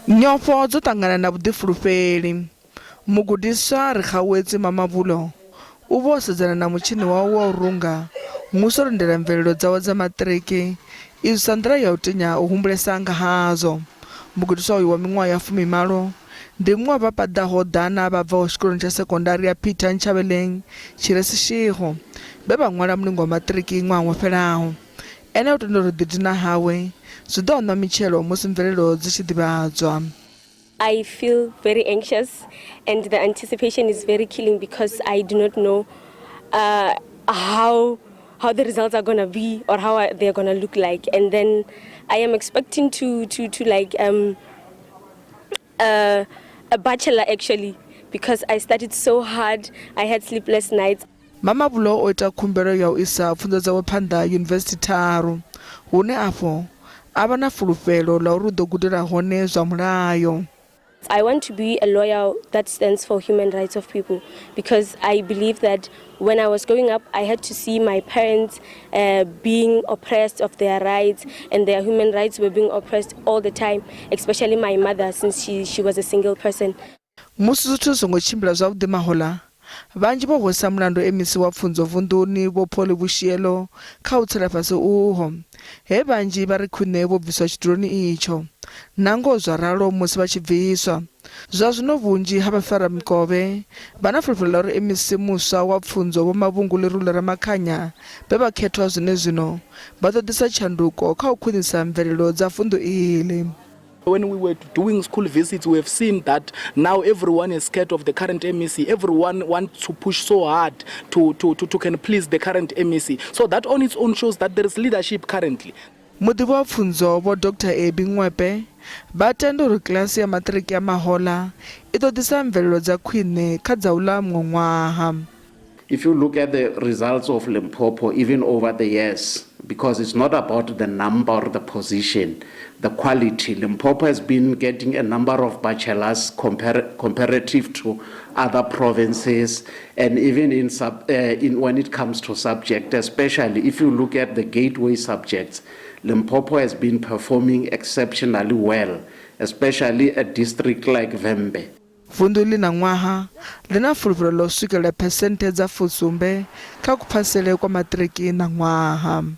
Nyofho dzo ṱangana na vhuḓifulufheli. Mugudiswa Rekgauetse Mamabolo u vho sedzana na mutshini wawe wa u runga musi o lindela mvelelo dzawe dza maṱiriki, izwi sa nḓila ya u tinya u humbulesa nga hazwo. Mugudiswa uyu wa miṅwaha ya fumimalo ndi muṅwe wa vha paḓaho ḓana vha bvaho tshikoloni tsha sekondari ya Peter Nchabeleng tshi re Seshego vhe vha ṅwala mulingo wa maṱiriki ṅwaha wo fhelaho. Ene u tenda uri u ḓidina hawe zwi ḓo aṋwa mitshelo musi mvelelo dzi tshi ḓivhadzwa. I feel very anxious and the anticipation is very killing because I do not know how the results are going to be or how they're going to look like. And then I am expecting to like a bachelor, actually, because I studied so hard. I had sleepless nights. Mamabolo o ita khumbelo ya u isa pfunzo dzawe phanḓa yunivesithi tharu, hune afho a vha na fulufhelo ḽa uri u ḓo gudela hone zwa mulayo. I want to be a lawyer that stands for human rights of people because I believe that when I was growing up, I had to see my parents being oppressed of their rights, and their human rights were being oppressed all the time, especially my mother, since she was a single person. Musi zwithu zwi songo tshimbila zwavhuḓi mahola, vhanzhi vho hwesa mulandu MEC wa pfunzo vunḓuni Vho Polly Boshielo kha u tsela fhasi uho, he vhanzhi vha ri khwine vho bviswa tshiduloni itsho. Nangoho zwa ralo musi vha tshi bviswa. Zwa zwino vhunzhi ha vhafaramikovhe vha na fulufhelo ḽa uri MEC muswa wa pfunzo Vho Mavhungu Lerule Ramakhanya vhe vha khethwa zwenezwino vha ḓo ḓisa tshanduko kha u khwinisa mvelelo dza vunḓu iḽi. When we were doing school visits, we have seen that now everyone is scared of the current MEC. Everyone wants to push so hard to can please the current MEC. So that on its own shows that there is leadership currently. Muḓivhi wa pfunzo Vho Dr Ebi Ngwepe vha tenda uri kilasi ya maṱiriki ya mahola i ḓo ḓisa mvelelo dza khwine kha dza uḽa muṅwe ṅwaha. If you look at the results of Limpopo, even over the years, because it's not about the number or the position, the quality. Limpopo has been getting a number of bachelors comparative to other provinces, and even when it comes to subject, especially if you look at the gateway subjects, Limpopo has been performing exceptionally well, especially a district like Vhembe. Vunḓu ḽi na ṅwaha ḽi na fulufhelo ḽa u swikelela phesenthe dza 70 kha kuphasele kwa maṱiriki ṋaṅwaha.